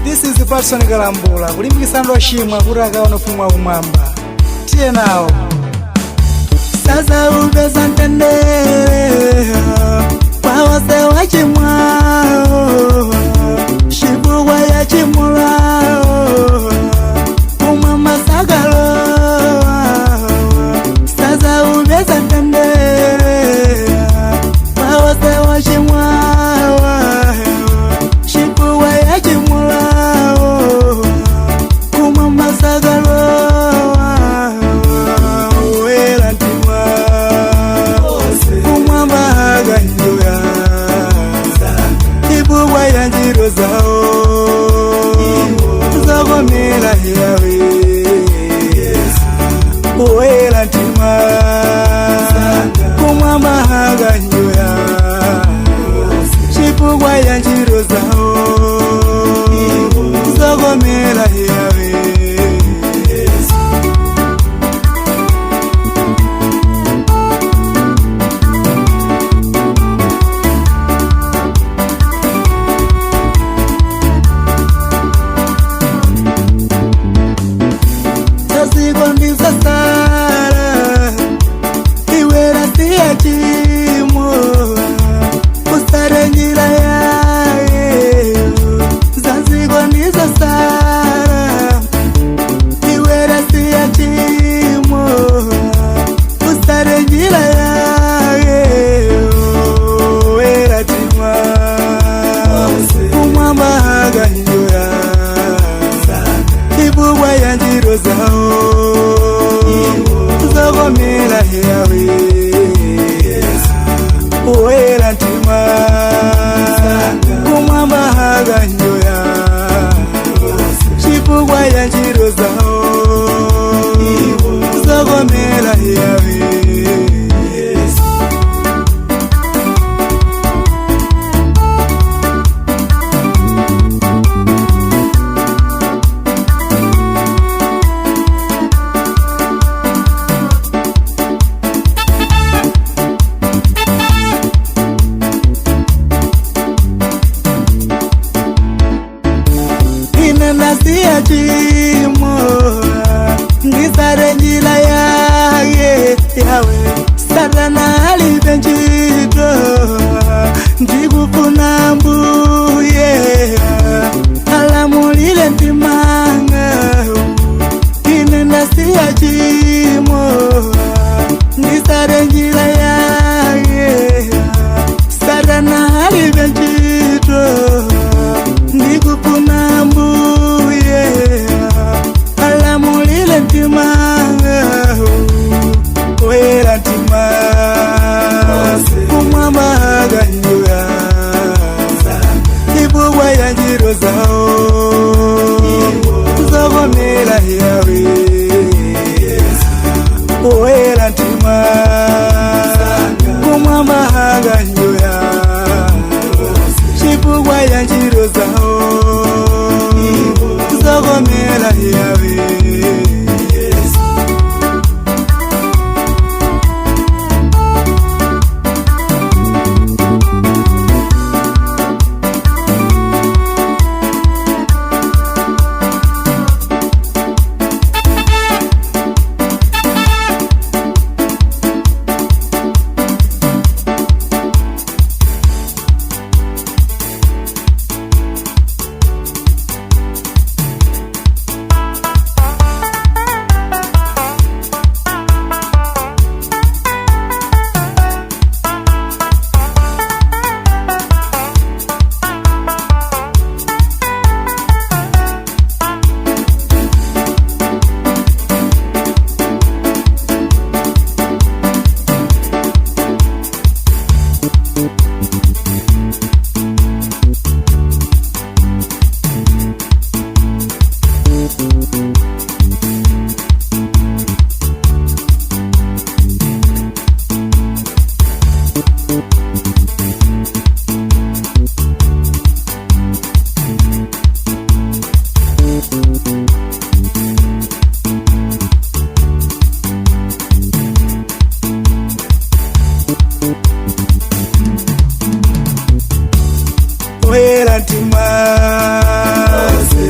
This is Patson Kalambula kulimbikitsa ochimwa kuti akaone ufumu wakumwamba. Tiye nawo. Sasa upeza mtendere kwa wose wachimwao, shibugwa ya chimulao kumwa masagalo. Sasa upeza mtendere kwa wose wachimwao, shibugwa ya chimulao kumwa masagalo. Wera ntima kumwamba haganjoya ibugwa ya njiro zawo zokomera yawe. Wera ntima kumwamba haganjoya chipugwa ya njiro zawo zokomera yawe. Sazikondisa sara iwera siya chimo usare njira yaye. Zazikondisa sara iwera siya chimo usare njira yaye. Wera timwa kumwamba haganjoya ibugwa ya njiro zawo zokomera yawe. Wera ntima kumwamba haganjoya chipugwa ya njiro zawo zokomera yawe. Inenasiya chimo ndisare njira yaye yawe. Satana alibe ntchito ndikufuna mbuye alamulile ndimanga. Inenasiya chimo ndisare njira yaye. Satana alibe ntchito ndikufuna mbuye alamulile mtima. Wera ntima kumwamba haganjoya ibugwa ya njiro zawo zokomera yawe. Wera ntima kumwamba haganjoya chipugwa ya njiro zawo zokomera yawe. Wera ntima.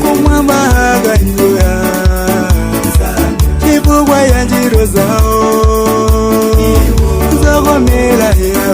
Kumwamba akanjoya chifukwa ya ntchito zawo zokomera Yawe.